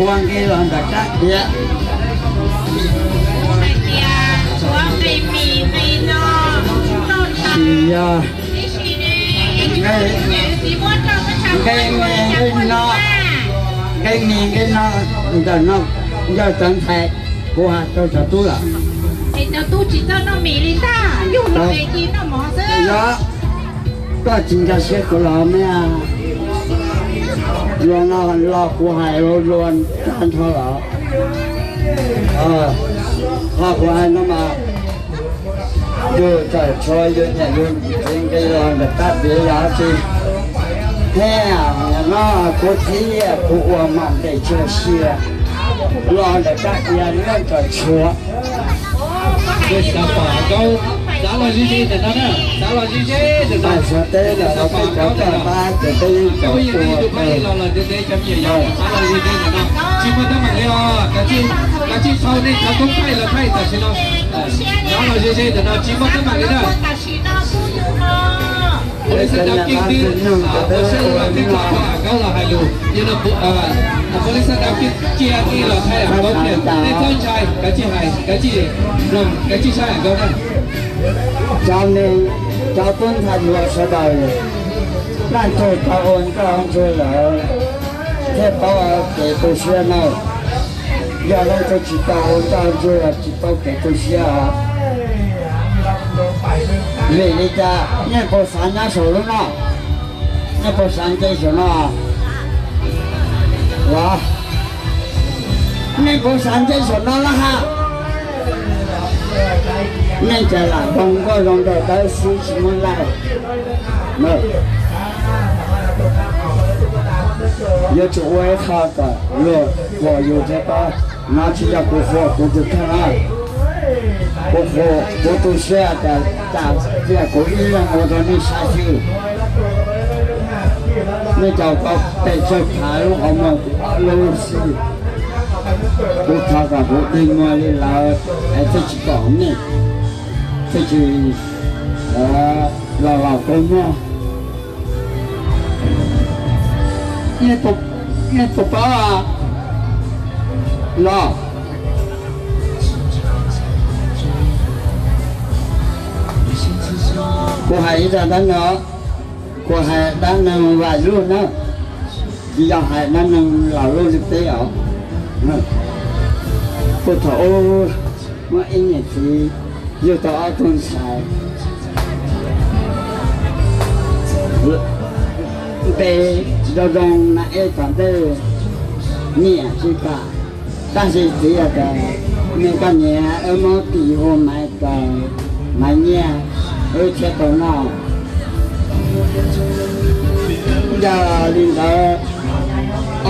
Ua nqi los ntawm rab diav. Tsis yog nqi, nqi mis nqi no, nqi mis nqi no, ntawm no yog cov ntxhais kuv hais rau cov tub lawm. Cov tub tsis txawj noj mis li ntag, yug los es cia noj mov xwb. Yog koj tsis nkag siab kuv los me, luag no los kuv hais luag tag nrho los. Ho kuv hais no mas, yus txawm tshuav yus niam yus txiv nqi los ntawm rab diav yog tsi, thiab no kuv txiv kuv ua mam ntes tshwm sia los ntawm rab diav yeej txawm tshuav. Xav pom Kaub, xav los ze ze ntawm no na, xav los ze ze ntawm no. Xav teb los peb cov pab ces peb yeej txawm tua. Tsis muaj teeb meem li os, kav tsij thau nej cov koob thaij los thaij tam sim no. Xav los ze ze ntawm no tsis muaj teeb meem li na. Peb xav dav kiag tib, peb xav dav kiag tib los hais lus, yog no peb xav dav kiag cia tib los thaij Kaub tias nej txhob ntshai, kav tsij hais, kav tsij mloog, kav tsij saib Kaub na. Cov neeg, cov tub ntxhais hluas sawv daws, leej twg tau ua nkauj ua nraug lawm thiaj paub kev tu siab na. Yog leej twg tsis tau ua nkauj ua nraug los tsis paub kev tu siab. Vim li cas nej puas xav nyob saum lub no? Nej puas xav nce saum no los? Nej puas xav nce saum no los ha? Nej cas lam zoo nkauj zoo nraug tawb xwb tsis muaj laj. Yuav tsum ua ib qho kom luag qhuas yus thiab pab. No tsis yog kuv qhuas kuv tus kheej na, kuv qhuas kuv tu siab tas tas tias kuv ib leeg ua rau nej saib xwb. Nej cov ko pes tsawg phav lub qhov muag kuv ob lub xwb. Kuv thov kom kuv dig muag li lawv es thiaj tsis pom nej, thiaj tsis los los kua muag. Nej puas paub los? Kuv hais ib zaj dab neeg, kuv hais dab neeg vais luj na, tsis yog hais dab neeg laus luj li peb os. Puag thaum ub muaj ib niam txiv yug tau ob tug ntxhais, npe zoo zoo na ej tom ntej, niam tsis kam, tab sis txiv tias, me koj niam, wb muab tis hu Maiv Txos, Maiv Nyiaj, wb thiaj tau noj. Yog li ntawd,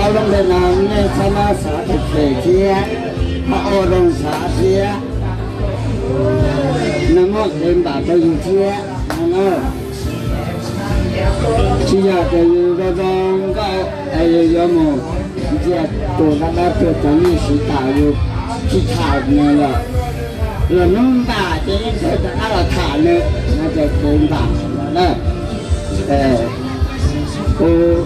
ob lub npe no nej txhob muab xav phem phem thiab, ho ua zoo xav thiab, nws muaj kev npam rau yus thiab no. Tsis yog tias yus zoo zoo nkauj es yus yuav mus ntxias tus dab dab tuag cov nyiaj siv tas yus tsis tham nws lawm. Los hnub npam ces yeej txawj rov qab los tham nws no ces kev npam no na. Kuv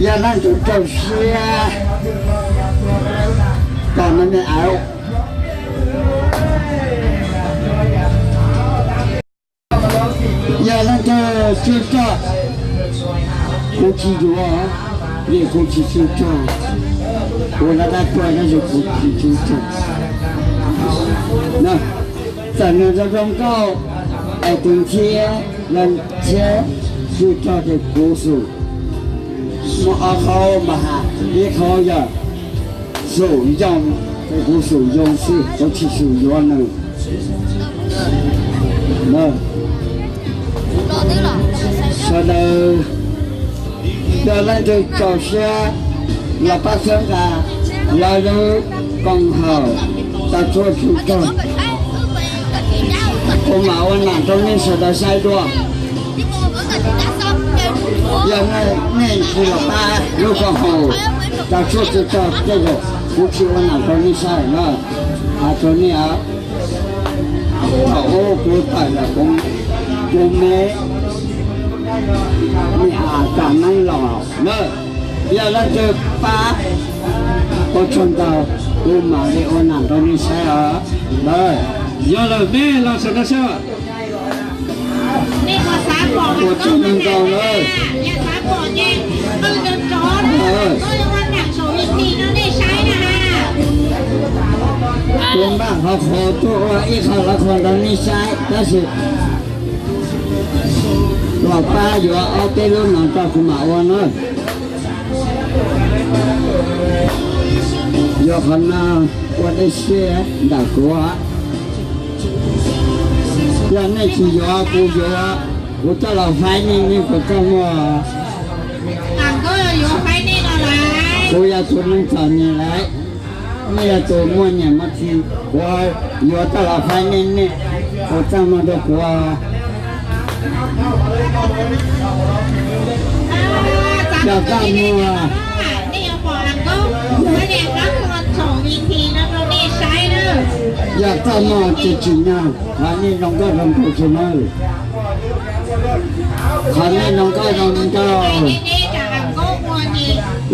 yog leej twg raug siab kom no me auv. Yog leej twg tsw rog, kuv tsis yuav, vim kuv tsis tsw rog. Kuv lawv dab tuag tab sis kuv tsis tsw rog. Txawm nws zoo zoo nkauj es tus ntxhiab, los ntxhiab tsw rog ces kuv xum. Muaj ob qhov mas ha, ib qhov yog xum yoo, ces kuv xum yoo xwb, kuv tsis xum yuav nws. Sawv daws, yog leej twg txaus siab los pab txhawb nqa, los lub koom haum tau tshuaj tsw rog, kuv mam ua nam rau nej sawv daws saib dua. Yog nej tsis los pab lub koom haum tau tshuaj tsw rog tej zaum kuv tsis ua nam rau nej saib na. Hais rau nej os, thaum ub kuv tawm ntawm kuv me, Niam tam neeb los na, yog leej twg pab ua tsaug ntau, kuv mam li ua nam rau nej saib os. Yog lawm, nej los saum no soj. Ua tsaug ntau na. Kuv npaj qhov qhov tuaj ua ib qho lawv qhov rau nej saib tab sis los pab yuav ob peb lub no rau kuv mam ua na. Yog qhov no ua dej siab ntawm kuv. Yog nej tsis yuav kuv yuav, kuv coj los faib nej, nej puas txaj muag? Kuv yog tus neeg txom nyem lawm, nej yog tus muaj niam muaj txiv, kuv yuav coj los faib nej, nej puas txaj muag rau kuv? Yog txaj muag, yog txaj muag ces tsim nyog qhov nej zoo nkauj zoo nraug tsis na. Qhov nej zoo nkauj zoo nraug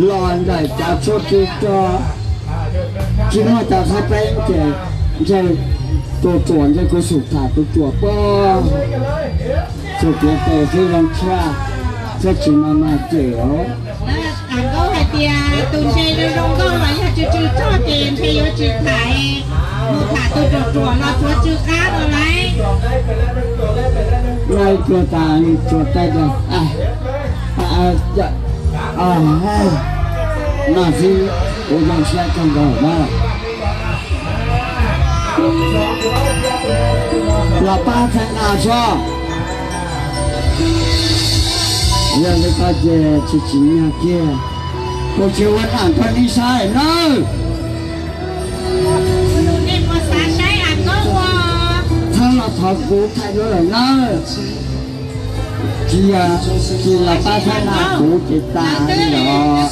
los ntawm cov tshuaj txhua txhua, tsis muaj cov qhab peeb ces ntshe tus ruam ntshe kuv xub tham tus ruam pob, xub tiav tes xwb zoo tshiab, thiab tsis mas mas cem os. Nkauj hais tias tus ntshe zoo zoo nkauj los yog tsw tsw txog ces ntshe yuav tsis tham, mus tham tus ruam ruam los tsuav tsw qab los lawm. Noj ib pluag tas tsuas taij tias, noj xwb, kuv zoo siab kawg nkaus na. Los pab txhawb nqa tso. Yog li ko ces tsis tsim nyog kiag, kuv tsis ua nam rau nej saib nawb. Txhob los thov kuv thaij duab lawm nawb. Tsis yog, tsis los pab txhawb nqa kuv ces tas li os.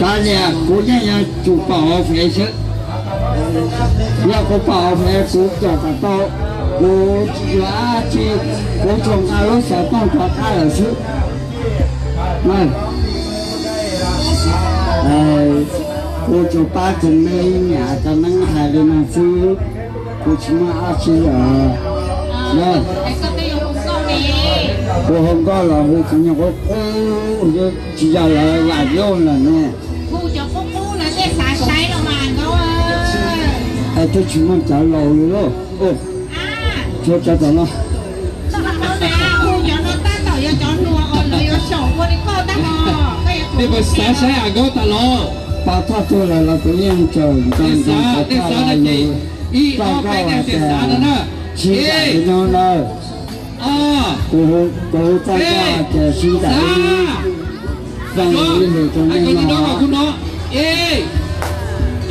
Kav liam, kuv yeej yuav tsum pom hauv fev xwb. Yog kuv pom hauv fev kuv coj kom tau, kuv tsis yuav dab tsi, kuv tsuas nqa lub xov tooj rov qab lawm xwb. Kuv tsuas pab tus me nyuam tau neeb hais li no xwb, kuv tsis muaj dab tsi os. Kuv hu nkauj los hu cov nyuag qub qub, tsis yog lawv vam loj lawm ne. Es twb tsis muaj cov laus li lauj. Tshuav cov tom no. Nej puas xav saib Am Nkaub tag los? Pov thoj tuag lawm los kuv yeej tsaws nto ntsoov pov thoj los yus txoj nkauj tias sib ncaim li no na. Kuv hu txoj nkauj tias sib ncaim li no. Zoo li lus rau nej no. Ib,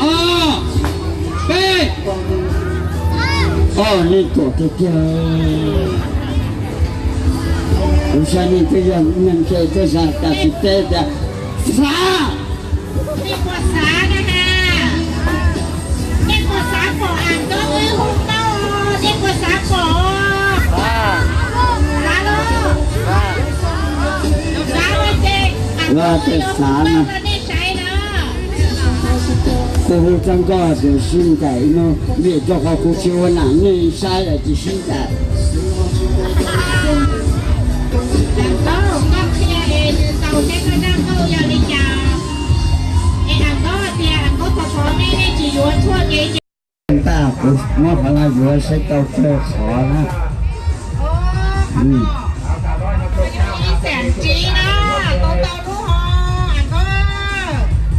ob, peb. Os, nej tuam tiag tiag. Kuv saib nej twb yog neeg ntshe twb xav tas tsis teb tias xav. Los tias xav no. Kuv hu txoj nkauj tias sib ncaim no vim rau qhov kuv tsis ua nam nej saib lawm tsis sib ncaim. Ntaj kuv muab qhov no yuav saib tau kawg qhov na.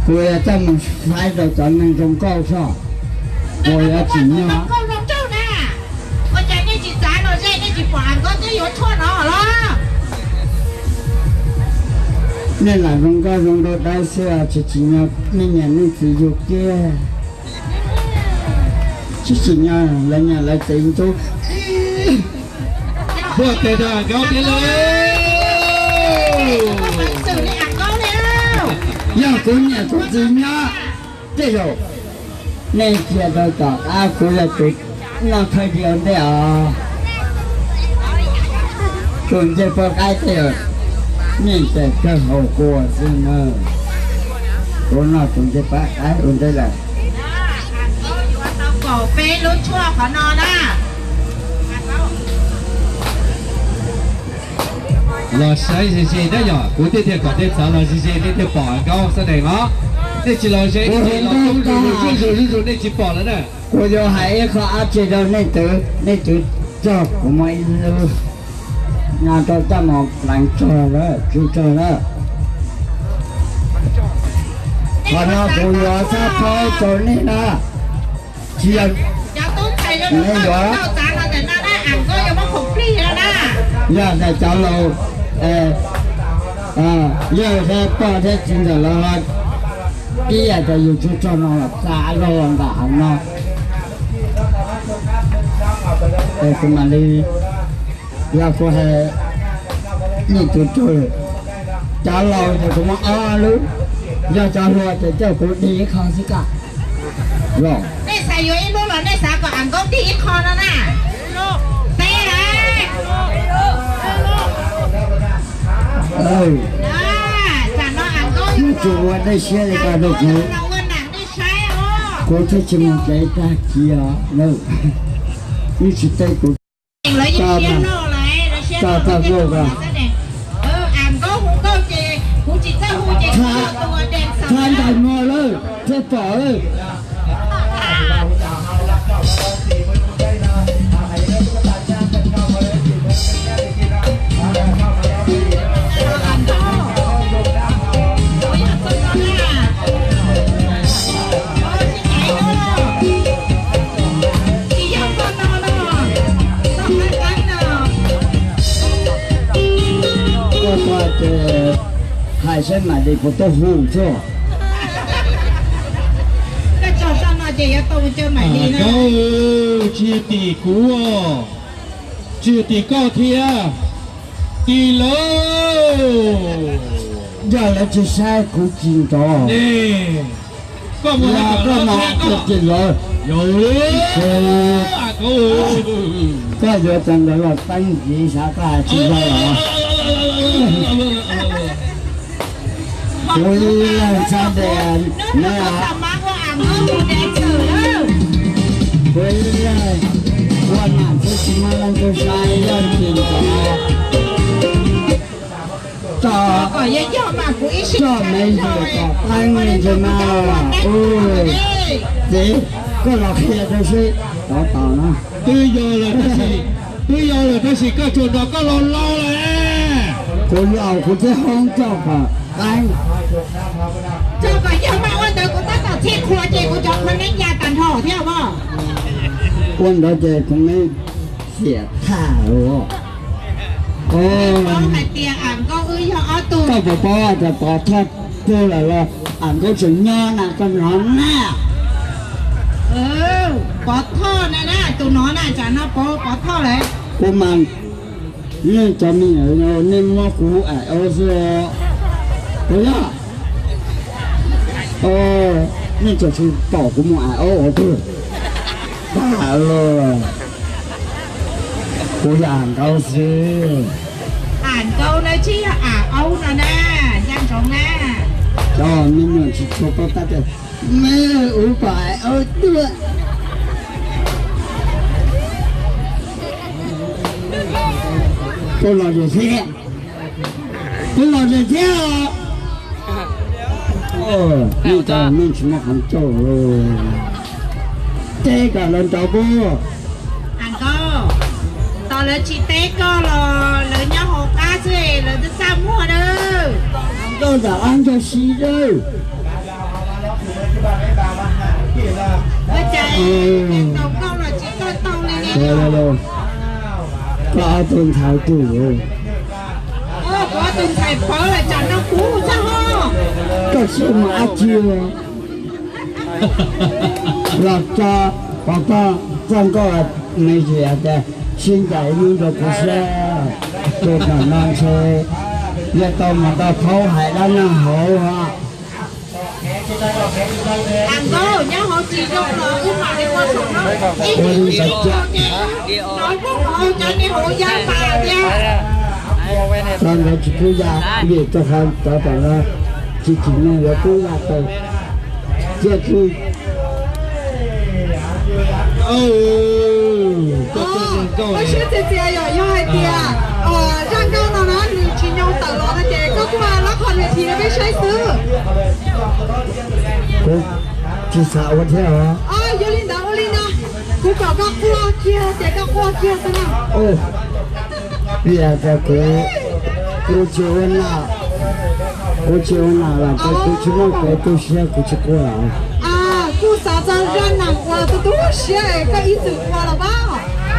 Kuv yuav coj mus faib rau cov neeg zoo nkauj soj, kuv yuav tsim nyog. Nej lam zoo nkauj zoo nraug dawb xwb tsis tsim nyog nej niam nej txiv yug kiag. Tsis tsim nyog lawv niam lawv txiv ntxub. Huaj tes rau Am Nkaub thiab lauj. Yog kuv niam kuv txiv nyob, tej zaum nej cia rau tom qab kuv yog tus noj thawj di ua ntej os. Tus ncej poj qaib tej, nej tes kawg haus kua xwb na. Kuv noj tus ncej poj qaib ua ntej lawm. Kaum peb lub tshuaj qhov no na. Los saib ze ze na yom, kuv thiaj tias kom nej txav los ze ze nej thiaj pom Am Nkaub xab nees os. Nej tsis los ze, nej tsis los zuj zus zuj zus zuj zus nej tsis pom lawm na. Kuv yuav hais ib qho dab tsi rau nej twv, nej twv tso kuv muaj ib lub nyob rau caj mos pleev tsog lawm, tsw tsog lawm. Qhov no kuv yuav txhaj paub rau nej na. Tsis yog, nej yuav, yog tias cov laus, yog tias pog thiab txiv ntxawm lawv ho tias yus tsw tsog no los txav zog los ntawm no. Es kuv mam li, yog kuv hais nej tus tug, cov laus ces kuv muaj ob lub, yog cov hluas ces coj kuv dig ib qho xwb ko. Los nej xav yuav ib lub los nej xav kom Am Nkaub dig ib qho no na? Teb lawm. Tsam no Am Nkaub yuav tsum ua dej siab li ko rau kuv, kuv thiaj tsis mus kev tag kis os. Wb tsis teb kuv, lawv yeej siab loj lawm, lawv siab loj lawm, Am Nkaub hu nkauj ces kuv tsis txawj hu ces kuv yog tus ua dej xwb. Txhab ntais muag lawm thiaj pom lawm. Koj txog ces hais saib Maim Lis puas tuaj hu tso. Koj txog no ces yuav tau mus caw Maim Lis no. Koj tsis yog tim kuv, tsis yog tim koj thiab, tim lawv. Yog lawv tsis saib kuv tsis nrov. Koj mus, koj mus hais kom lawv, koj yuav cov ntawd los teeb ntxiv xav koj hais tsis zoo los. Kuv ib leeg txhob de, kuv ib leeg ua nam thiab tsis muaj leej twg saib yog tim ntawd. Tso, tso me ntsis kom qeeb me ntsis mas. Txiv, koj los qhia rau seb tov tos na. Twb yog lawm tab sis, twb yog lawm tab sis koj tsuas nrog koj laus laus lawm. Kuv laus kuv thiaj hoob coj kom qeeb. Tso kom yog mas ua ntawd kuv tab tom txhij qhua ces kuv cov qhua neeb ya tag nrho thiab os. Ua ntawd ces kuv me xiam thaj os. Koj puas paub tias Pov Thoj tuag lawm los Am Nkaub tseem nyob na, koj hnov na. Pov Thoj na, tus no na, tsam no Pov, Pov Thoj lawm. Kuv mas, nej cov me nyuam nej muab kuv aim ob xwb. Puas yog? Nej tseem tsis pom kuv mus aim ob os twg. Tag lawm. Kuv yog Am Nkaub xwb. Am Nkaub na tsis yog Am Aub no na, Ncaj Ntsoov na. Cov me nyuam tsis tshua paub tab tes, me ub pom aim ob tuaj. Koj los zem thiab, koj los zem thiab os. Nej cov neeg tsis muaj qhov ncauj, teb kom lawv nrov puag. Am Nkaub, tos lawv tsis teb koj los lawv nyob hauv qab xwb lawv twb txaj muag na. Koj ntawm ob ncag si lawm. Ua cas tau nkauj los tsis tau tau li ne? Koj ob tug ntxhais twg? Kuv ob tug ntxhais pawv lawm tsam no kuv txaj ho. Koj siab mus ab tsi los tso Pov Thoj txoj nkauj me ntsis hais tias sib ncaim ib hnub rau kuv saib, tus nom no ntshe yuav tau mus tau thaub hais dab neeg hauv os. Am Nkaub, nyob hauv tsis zoo los wb mam li ua saum no. Ib hnub ib hnub ces nov muab hauv cov niag hauv yaj pas thiab. Txog ntawd tsis pub ya, vim rau qhov cov tom no tsis tsim nyog yuav pub ya tau. Cia kuv, koj siab txias txias yom, yog hais tias zaj nkauj no na nws tsis nyoo tawm los no ces koj kuj lab qhov ntawd thiab peb saib xwb. Kuv tsis xav ua thiab os. Yog li ntawd ua li no, kuv kom koj quaj kiag ces koj quaj kiag xwb na. Vim tias kuv, kuv tsis ua nam, kuv tsis ua nam los ces kuv tsis muaj kev tu siab, kuv tsis quaj. Kuv xav txog zaj nam uas tu tu siab es koj ib txwm ua los pab,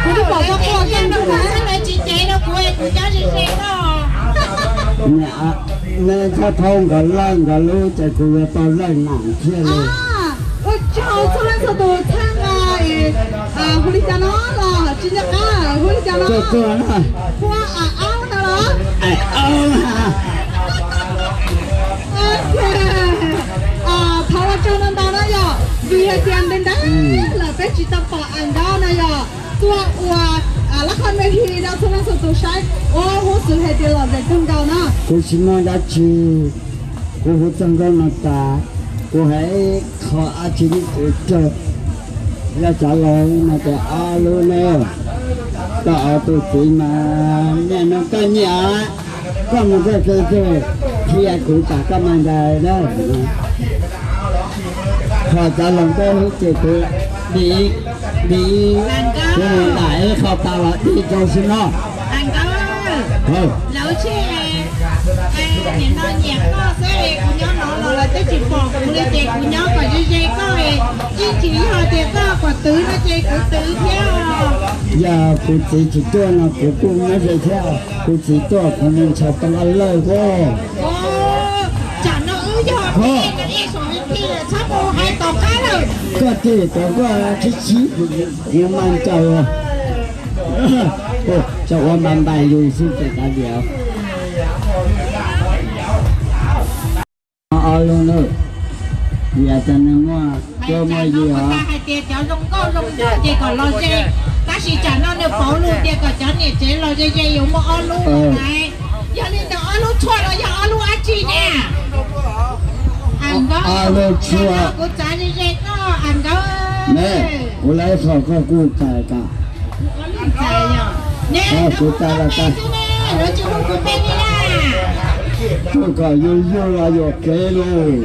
kuv twb pom koj quaj kiag ntuj na. Tsis cev rau kuv es kuv nyob ze ze koj. Neb txhob thaub nkawd lawj nkawd lub ces kuv yuav tau lawj nam thiaj li. Ua tsaug txhua leej txhua tus txhawb nqa. Hu li cas no los tsis nco qab, hu li cas no? Qhua a aub no los? Thov ua tsaug ntau ntau na yom, vim hais tias ntev ntev lawm peb tsis tau pom a nkaub no yom. Tuaj ua lab qhov me hi rau txhua leej txhua tus saib, ua huv xwm hais tias lom zem kawg nkaus na. Kuv tsis muaj dab tsi, kuv hu txoj nkauj no tas, kuv hais qhov ab tsi neb txwv raug, yog cov laus no ces ob lub ne, koj ob tug txiv mas nyiam no koj nyiam, koj mus txoj kev twg thiab kuv tas koj mas ntais na. Qhov cov laus nkauj hlub ces kuv dim, dim, kuv mus ntais qhov tas los dim rau xwb no. Lawv tsis, nim no nyiam koj xwb, kuv nyob no los lawv twb tsis pom kuv li ces kuv nyob kom ze ze koj, ib tsis yog tias koj kom twv no ces kuv twv thiab. Yog kuv txiv tsis tuaj no kuv kuj nyob ze thiab, kuv txiv tuaj kuv mus ntshaw tau lawj lawj. Tsam no wb yog ib saum ib thij lawm txhob mus hais tom qab lawm. Koj tes tom koj thib sib, kuv mas ncaws, tsuas ua npas npais yus xwb ces kav liam. Ob lub nawb, vim tias nws muaj cuab muaj yig os. Hais tias cov zoo nkauj zoo nraug ces kom los ze, tab sis tsam no nws pauv lus tias kom cov niam tsev los ze ze yuav muaj ob lub lawm. Yog li ntawd ob lub tshuaj no yog ob lub dab tsi ne? Ob lub tshuaj. Kuv txav ze ze koj a nkawd. Kuv lawv qhov koj kuj txais tas. Kuv txais los tas. Kuj kom yus yug los yuam kev lauj.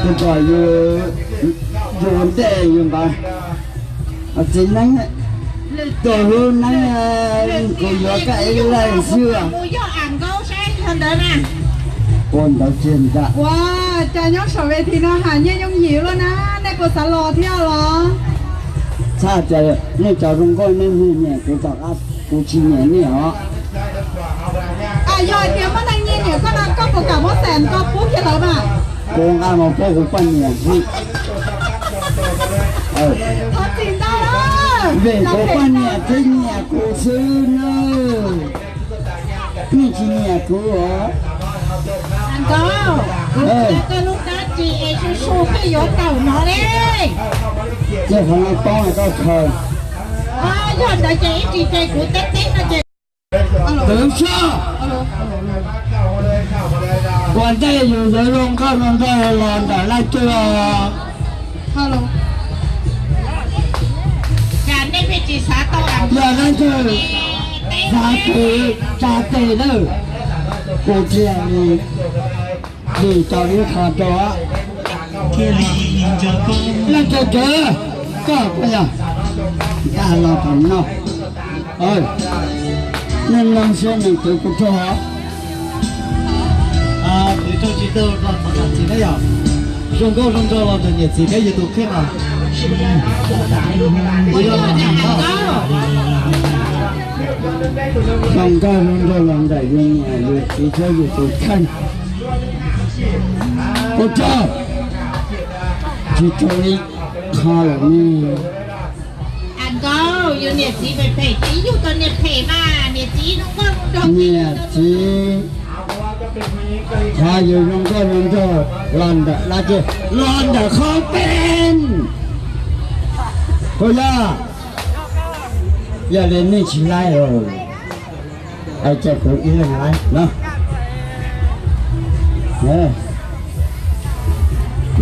Kuj kom yus yug ntej yus npawg txiv neeb, tus hlub neeb, kuv yuav koj ib leeg xwb. Ua ntawd kiag ntag. Ua cas nyob saum ves this no hais nyiaj yooj yim luaj na, nej puas xav los thiab los? Txhaj tias nej cov zoo nkauj nej nyiam kuv tom qab kuv tsis nyiam nej os. Yog hais tias muaj neeg nyiam nyiam koj no koj puas kam muab xees koj pub kiag lawv mas? Kuv nqa mus pub kuv poj niam xwb. Thov txim ntau. Vim kuv poj niam thiaj nyiam kuv xwb nawb. Nej tsis nyiam kuv os. Nkauj, kuv tias koj lub dab tsi es su su pheej yuav tawm no li. Ces qhov no poob koj khaws. Yog ntawd ces ib tsis ces kuv teb teb no ces. Twv soj. Ua ntej yus yuav zoo nkauj zoo nraug los ntawm leej twg os? Yog leej twg xav twv tsa tes lawm, kuv thiaj li dim tau ib qho rau. Leej twg twv, koj puas yog? Nkag los kom noj. Nej mloog seb nws twv kuv raug. Twv raug tsis raug los thov zam txim na yom. Zoo nkauj zoo nraug los ntawm niam txiv thiab yus tus kheej mas. Zoo nkauj zoo nraug los ntawm yus niam yus txiv thiab yus tus kheej. Kuv raug tsis raug ib qho lawm ne. Nkauj, yus niam txiv phem phem ces yus tus niam phem mas niam txiv zoo nkauj zoo nraug. Niam txiv, qhov yus zoo nkauj zoo nraug los ntawm dab tsi? Los ntawm qhov peb. Puas yog? Yog li nej tsis laib los, es ces kuv ib leeg laib no.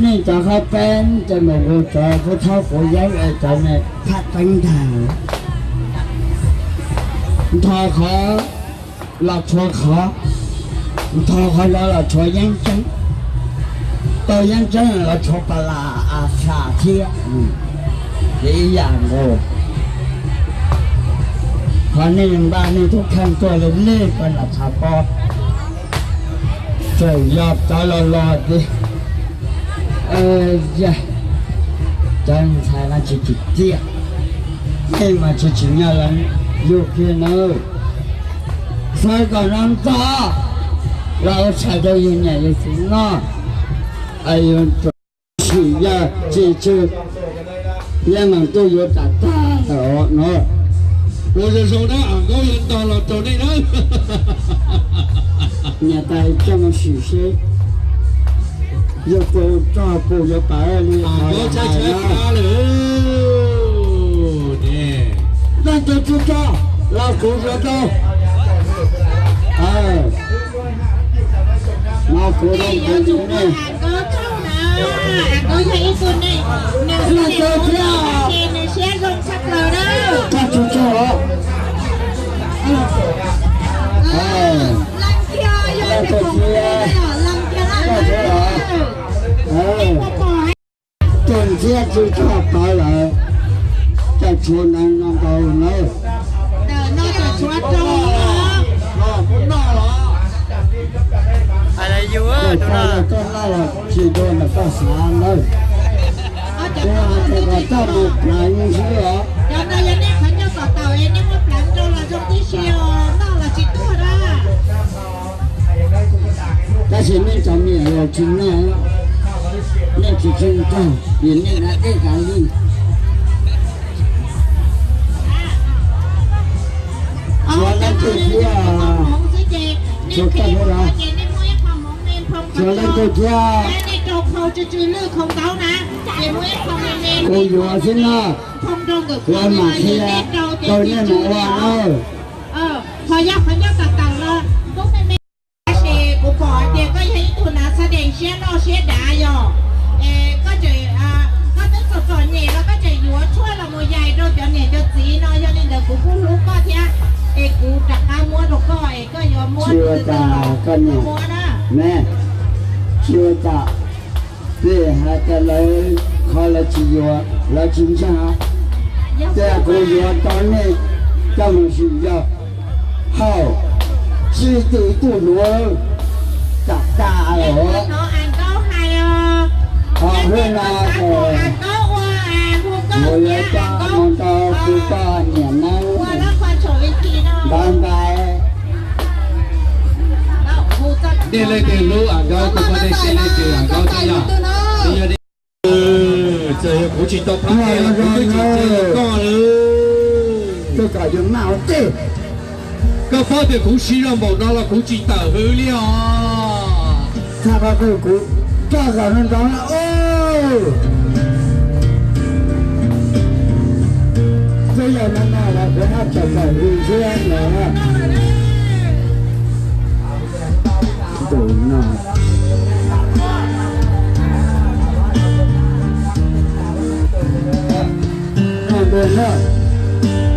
Nej cov hab peeb ces mus hu cov pub thaub puv yeeb es cov me phaj teeb ntag. Nthos qhov los tshuav qhov, nthos qhov los los tshuav yeeb tseeb, tau yeeb tseeb los tshuav pas las a xas thiab. Ces ib yam nkaus, qhov nej npaj nej tub kheej tuaj li lej ko nram tshav pob, tseem yog cov los los tiag. Cov ntxhais no tsis tsim txiaj, nej mas tsis tsim nyog los yug kiag nawb. Fawb kom no ntxov los ua tshais rau yus niam yus txiv noj, yus sim yog tsis tsw, yeej mam tuaj yuav tas tag os no. Ua zoo zoo na, am Nkaub yuav ntog los rau nej na. Niam tais coj mus sim seb yog tus rog puas yuav pawv li. Leej twg tsis rog los kuv yuav rau. No kuv rau kuv ne. Leej twg thiab. Koj tsis rog os. Leej twg thiab. Koj thiab os. Tus ntxhiab tsis tshua pawv lawm, cas tshuav neeg no ntau lawm. Koj laj los tsis dua ntawm koj xav lawm. Kuv hais tias kom koj mus pleev xwb os. Tab sis nej cov me nyuam tsis noj, nej tsis txhob nrog, vim nej da dej da lij. Tshuav leej twg thiab, tshuav koj thiab los? Tshuav leej twg thiab? Kuv yuav xwb na. Kuv mam qhia rau nej mus ua nawb. Tab sis kuv pom hais tias koj yog ib tug nav xab dees siab loj siab dav yog, es koj tseem, koj twb txom txom nyem los koj tseem yuav tshuaj los mus yais rau cov niam cov txiv no, yog li ntawd kuv kuj hlub koj thiab, es kuv rov qab muab rau koj es koj yuav muab rau koj niam muab na. Tsis ua cas, vim hais tias lawv qhov lawv tsis yuav, lawv tsis ntseeg, ces kuv yuav tau nej coj mus sim yog hauj, tsis txwm tus hluav, tam tas los. Ho hwj no ces kuv yuav coj mus rau kuv poj niam nawb. Bye bye. Dej leej twg hlub Am Nkaub, kuv muaj dej seb leej twg Am Nkaub thiab yog. Txawm yog kuv tsis tau plab, kuv twb tsis txia koj lawm. Koj paub tias kuv siv zog npaum no los kuv tsis tawm hws li os. Txhaj qhov twg kuv coj kom nrov nrov na. Twb yog no no los kuv haj tseem tawm hws thiab no. Tus no, no ntawd na,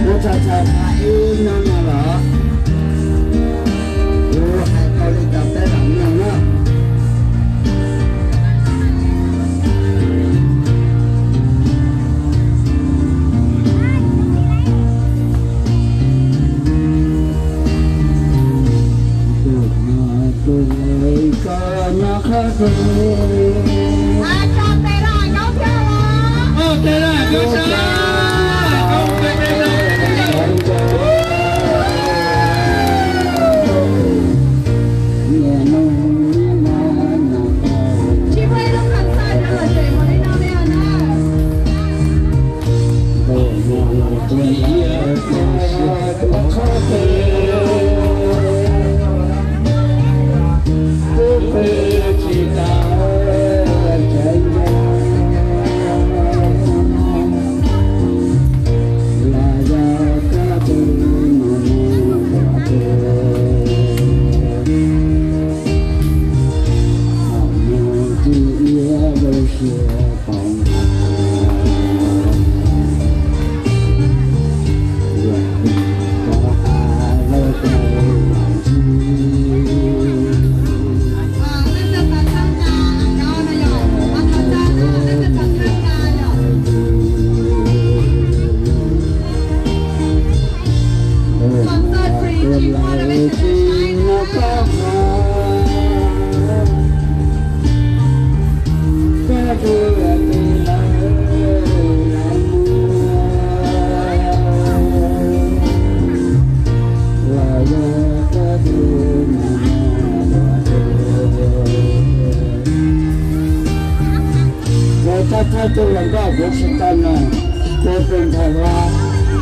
kuv txhais txhais tas ib no no los, kuv hais tau li cas peb lam mloog na. Kuv tab thawj tus hluas nkauj kuv tsis tau nug, kuv tus ntxhais hluas,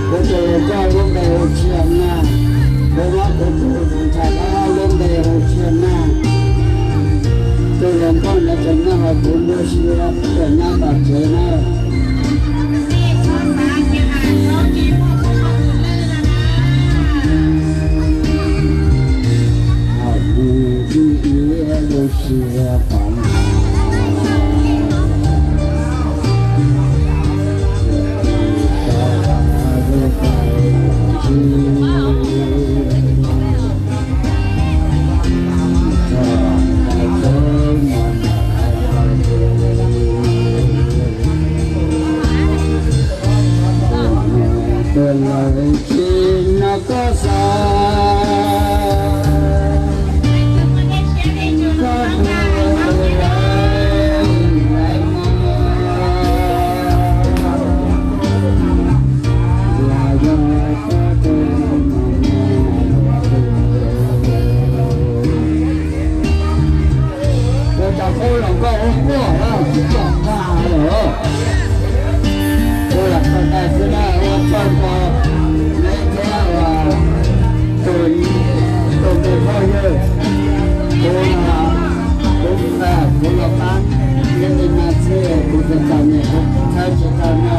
kuv tus hluas nkauj lub npe hu Txiaj Nag, kuv muab kuv tus ntxhais hluas lub npe hu Txiaj Nag. Tus hluas nkauj ntawd tseem nyob hauv kuv nruab siab, tseem nyob tom tsev na. Kuv cov qub hluas nkauj ub quaj lawm, tsis tau tag lawm. Kuv lam txog ntawm xwb na, ua tsaug rau neb thiab uas tus, tus me phooj ywg. Kuv, kuv, kuv los pab neb li no xwb, kuv txom txom nyem kuv txhawb tsis tau no.